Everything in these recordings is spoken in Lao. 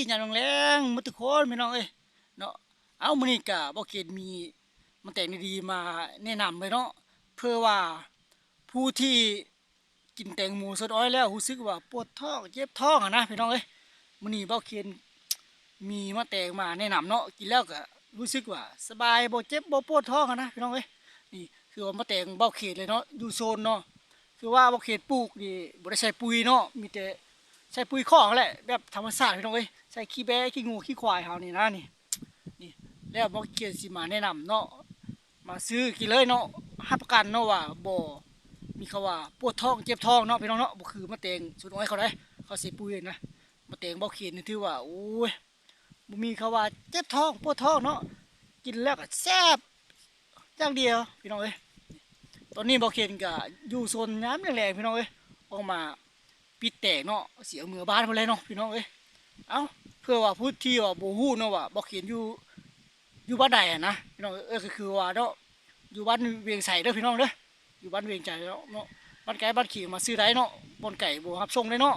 ຍາມແລງໆ ໝົດທຸກຄົນພີ່ນ້ອງເອີຍເນາະ. ເອົ້າ ມື້ນີ້ກະບໍ່ເຂດມີໝາກແຕງດີໆມາແນະນຳເລີຍເນາະ ເພື່ອວ່າຜູ້ທີ່ກິນແຕງໂມສົດອ້ອຍແລ້ວຮູ້ສຶກວ່າປວດທ້ອງເຈັບທ້ອງຫັ້ນນະພີ່ນ້ອງເອີຍ. ມື້ນີ້ເບົາເຂດມີໝາກແຕງມາແນະນຳເນາະ ກິນແລ້ວກະຮູ້ສຶກວ່າສະບາຍ ບໍ່ເຈັບບໍ່ປວດທ້ອງຫັ້ນນະພີ່ນ້ອງເອີຍ. ນີ້ຄືວ່າໝາກແຕງເບົາເຂດເລີຍເນາະ ຢູ່ໂຊນເນາະ ຄືວ່າເບົາເຂດປູກນີ້ບໍ່ໄດ້ໃສ່ປຸ໋ຍເນາະ ມີແຕ່ໃສ່ປຸ໋ຍຄອກຫັ້ນແຫຼະ ແບບທຳມະຊາດພີ່ນ້ອງເອີຍ ໃສ່ຂີ້ແບ້ຂີ້ງົວຂີ້ຄວາຍເຮົານີ້ນະ. ນີ້ ນີ້ ແລ້ວເບົາເຂດຊິມາແນະນຳເນາະ ມາຊື້ກິນເລີຍເນາະ ຮັບປະກັນເນາະວ່າບໍ່ມີຄຳວ່າປວດທ້ອງເຈັບທ້ອງເນາະພີ່ນ້ອງເນາະ. ບໍ່ຄືໝາກແຕງສົດອ້ອຍເຂົາໃດ ເຂົາໃສ່ປຸ໋ຍຫັ້ນນະ. ໝາກແຕງເບົາເຂດນີ້ຖືວ່າ ໂອ້ຍ ບໍ່ມີຄຳວ່າເຈັບທ້ອງປວດທ້ອງເນາະ ກິນແລ້ວກໍແຊບຢ່າງດຽວພີ່ນ້ອງເອີຍ. ຕອນນີ້ເບົາເຂດກະຢູ່ໂຊນຍາມແລງໆພີ່ນ້ອງເອີຍ ອອກມາປິດແຕງເນາະ ຊິເອົາເມືອບ້ານພຸ້ນແຫຼະເນາະພີ່ນ້ອງເອີຍ. ເອົ້າ ເພື່ອວ່າຜູ້ທີ່ວ່າບໍ່ຮູ້ເນາະວ່າເບົາເຂດຢູ່ ຢູ່ບ້ານໃດຫັ້ນນະພີ່ນ້ອງເອີຍ ກໍຄືວ່າເນາະ ຢູ່ບ້ານວຽງໄຊເດີພີ່ນ້ອງເດີ ຢູ່ບ້ານວຽງໄຊເນາະ ບ້ານໃກ້ບ້ານຂຽງມາຊື້ໄດ້ເນາະ ບ່ອນໄກບໍ່ຮັບສົ່ງໄດ້ເນາະ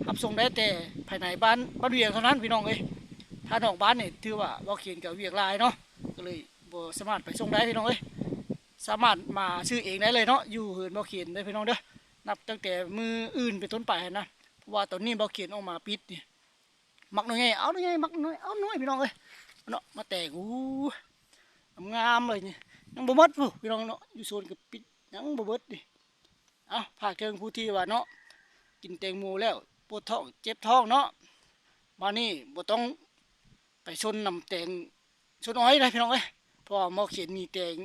ຮັບສົ່ງໄດ້ແຕ່ພາຍໃນບ້ານ ບ້ານວຽງເທົ່ານັ້ນພີ່ນ້ອງເອີຍ. ຖ້ານອກບ້ານນີ້ຖືວ່າເບົາເຂດກໍວຽກຫຼາຍເນາະ ກໍເລີຍບໍ່ສາມາດໄປສົ່ງໄດ້ພີ່ນ້ອງເອີຍ. ສາມາດມາຊື້ເອງໄດ້ເລີຍເນາະ ຢູ່ເຮືອນເບົາເຂດເດີພີ່ນ້ອງເດີ ນັບຕັ້ງແຕ່ມື້ອື່ນເປັນຕົ້ນໄປຫັ້ນນະ ເພາະວ່າຕອນນີ້ເບົາເຂດອອກມາປິດນີ້ ໝາກໜ່ວຍໃຫຍ່ເອົາໜ່ວຍໃຫຍ່ ໝາກນ້ອຍເອົາໜ່ວຍພີ່ນ້ອງເອີຍເນາະ. ໝາກແຕງ ໂອ້ ງາມໆເລີຍນີ້ ຍັງບໍ່ໝົດພຸ້ນພີ່ນ້ອງເນາະ ຢູ່ໂຊນກໍປິດຍັງບໍ່ເບິດນີ້. ເອົ້າ ຝາກເຖິງຜູ້ທີ່ວ່າເນາະ ກິນແຕງໂມແລ້ວປວດທ້ອງເຈັບທ້ອງເນາະ ບາດນີ້ບໍ່ຕ້ອງໄປຊົນນຳແຕງຊົນອ້ອຍໃດພີ່ນ້ອງເອີຍ ເພາະວ່າໝໍເຂດມີແຕງ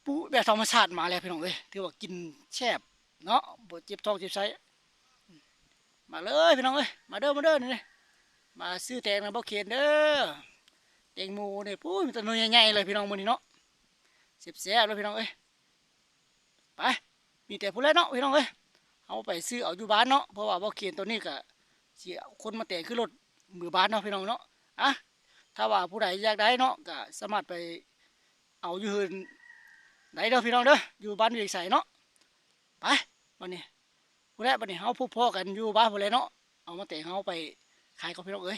ປູແບບທຳມະຊາດມາແລ້ວພີ່ນ້ອງເອີຍ ຖືວ່າກິນແຊບເນາະ ບໍ່ເຈັບທ້ອງເຈັບໄສ້. ມາເລີຍພີ່ນ້ອງເອີຍ ມາເດີ ມາເດີ ນີ້ ມາຊື້ແຕງນຳເບົາເຂດເດີ. ແຕງໂມນີ້ ໂອ້ຍ ມີແຕ່ໜ່ວຍໃຫຍ່ໆເລີຍພີ່ນ້ອງມື້ນີ້ເນາະ ແຊບໆເລີຍພີ່ນ້ອງເອີຍ. ໄປ ມີແຕ່ພຸ້ນແຫຼະເນາະພີ່ນ້ອງເອີຍ ເຮົາໄປຊື້ເອົາຢູ່ບ້ານເນາະ ເພາະວ່າເບົາເຂດຕອນນີ້ກະຊິເອົາຄົນມາແຕງຂຶ້ນລົດເມືອບ້ານເນາະພີ່ນ້ອງເນາະ. ອາ ຖ້າວ່າຜູ້ໃດຢາກໄດ້ເນາະ ກະສາມາດໄປ ເອົາຢູ່ເຮືອນໄດ້ເດີພີ່ນ້ອງເດີ ຢູ່ບ້ານວຽງໄຊເນາະ. ໄປ ບາດນີ້ ພຸ້ນແຫຼະ ບາດນີ້ເຮົາພົບພໍ້ກັນຢູ່ບ້ານພຸ້ນແຫຼະເນາະ ເອົາໝາກແຕງເຮົາໄປຂາຍກ່ອນພີ່ນ້ອງເອີຍ.